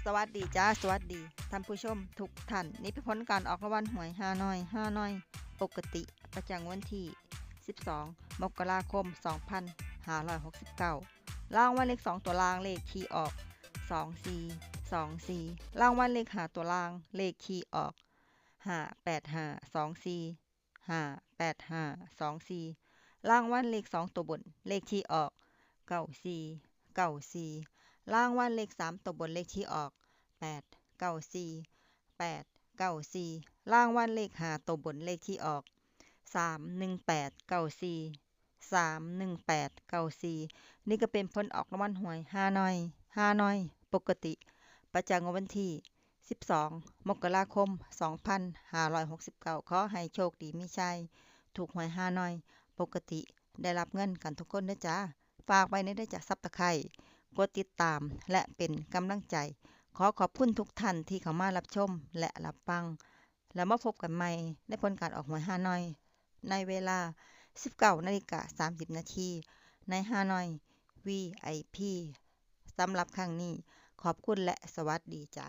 ສະຫວັດດີຈ້າ ສະຫວັດດີທ່ານຜູ້ຊົມທຸກທ່ານ. ນີ້ເປັນຜົນການອອກລາງວັນຫວຍຮານ້ອຍ ຮານ້ອຍປົກກະຕິ ປະຈຳວັນທີສິບສອງ ມົກກະລາຄົມ ສອງພັນຫ້າຮ້ອຍຫົກສິບເກົ້າ. ລາງວັນເລກສອງຕົວລ່າງ ເລກທີ່ອອກ ສອງສີ່ສອງສີ່. ລາງວັນເລກຫ້າຕົວລ່າງ ເລກທີ່ອອກ ຫ້າແປດຫ້າສອງສີ່. ຫ້າແປດຫ້າສອງສີ່. ລາງວັນເລກສອງຕົວບົນ ເລກທີ່ອອກ ເກົ້າສີ່ເກົ້າສີ່. ລາງວັນເລກສາມຕົວບົນ ເລກທີ່ອອກ ແປດເກົ້າສີ່ແປດເກົ້າສີ່. ລາງວັນເລກຫ້າຕົວບົນ ເລກທີ່ອອກ ສາມໜຶ່ງແປດເກົ້າສີ່ສາມໜຶ່ງແປດເກົ້າສີ່. ນີ້ກໍເປັນຜົນອອກລາງວັນຫວຍຮານ້ອຍ ຮານ້ອຍປົກກະຕິ ປະຈຳງວດວັນທີ ສິບສອງ ມົກກະລາຄົມ ສອງພັນຫ້າຮ້ອຍຫົກສິບເກົ້າ. ຂໍໃຫ້ໂຊກດີມີໄຊ ຖືກຫວຍຮານ້ອຍປົກກະຕິ ໄດ້ຮັບເງິນກັນທຸກຄົນເດີຈ້າ. ຝາກໄວ້ແດ່ເດີຈ້າ Subscribe ກົດຕິດຕາມ ແລະ ເປັນກຳລັງໃຈ. ຂໍຂອບຄຸນທຸກທ່ານທີ່ເຂົ້າມາຮັບຊົມ ແລະ ຮັບຟັງ. ແລ້ວມາພົບກັນໃໝ່ໃນຜົນການອອກຫວຍຮານ້ອຍ ໃນເວລາສິບເກົ້ານາລິກາສາມສິບນາທີ ໃນຮານ້ອຍ ວີໄອພີ. ສຳລັບຄັ້ງນີ້ ຂອບຄຸນ ແລະ ສະຫວັດດີຈ້າ.